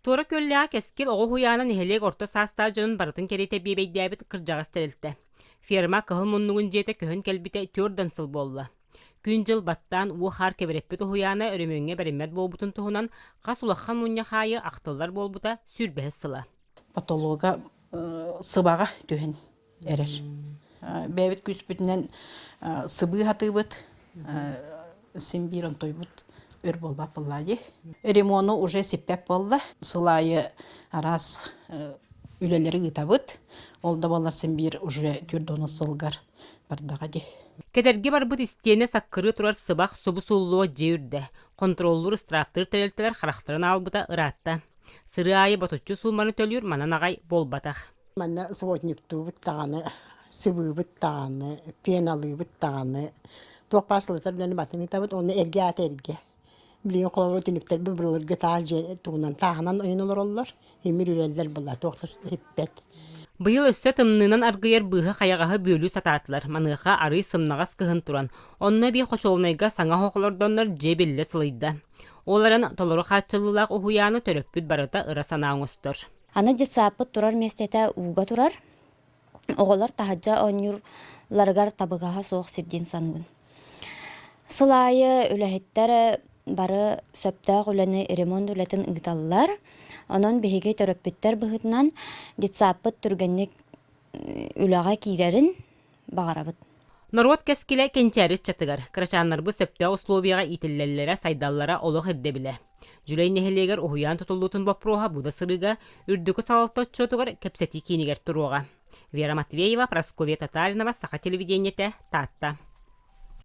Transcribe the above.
Туора Күөллээҕи Кэскил оҕо уһуйаана нэһилиэк орто саастаах дьонун барытын кэриэтэ биэбэйдээбит кырдьаҕас тэрилтэ. Ферма кыһыл муннугун дьиэтэ көһөн кэлбитэ түөрт сыл буолла. Күн-дьыл баттаан уу-хаар кэбирэппит уһуйаана өрөмүөҥҥэ бэриммэт буолбутун туһунан хас улахан мунньах аайы ахтыллар буолбута сүүрбэһис сыла. Потолога сыбаҕа түһэн эрэр. Бэйэбит күүспүтүнэн сыбыы хатыыбыт, син биир онтойбут өр буолбат буолла дии. Ремону уже сиппэт буолла. Сыл аайы араас үлэлэри ыытабыт. Ол да буоллар син биир уже 40 сылгар бардаҕа дии. Кэтэргэ барбыт истиэнэ саккырыы турар сыбах субу-суллуо дьиэ үрдэ. Хонтуруоллуур ыстырааптыыр тэрилтэлэр харахтарын аалбыта ыраатта. Сырыы аайы ботуччу сууманы төлүүр манан аҕай буолбатах. Манна субботниктуубут даҕаны, сыбыыбыт даҕаны, пеналыыбыт даҕаны, туох баар сылытар үлэни батын ыытабыт уонна эргэ аата эргэ. Билигин холобур түнүктэрбит былыргы таас дьиэ тугунан тааһынан ойон олороллор, имир үрэллэр буолла, туох да сиппэт. Быйыл өссө тымныынан аргыйар быыһы-хайаҕаһы бүөлүү сатаатылар. Маныаха арыый сымнаҕас кыһын туран, онно эбии хочуолунайга саҥа оһох олордоннор дьиэ биллэ сылыйда. Ол эрэн толору хааччыллыылаах уһуйааны төрөппүт барыта ыра санаа оҥостор. Аны детсадпыт турар миэстэтэ ууга турар. Оҕолор таһырдьа оонньуулларыгар табыгаһа суох сир диэн саныыбын. Сыл аайы үлэһиттэр бары сөптөөх үлэни ремонт үлэтин ыыталлар. Онон биһиги төрөппүттэр быһыытынан детсадпыт түргэнник үлэҕэ киирэрин баҕарабыт. Норуот кэскилэ кэнчээри ыччатыгар, кырачааннарбыт сөптөөх условияҕа иитиллэллэрэ, сайдаллара олох ирдэбилэ. Дьүлэй нэһилиэгэр уһуйаан тутуллуутун боппуруоһа бу да сырыыга үрдүкү салалта отчуотугар кэпсэтии киинигэр туруоҕа. Вера Матвеева, Прасковья Татаринова, Саха телевидениетэ, Таатта.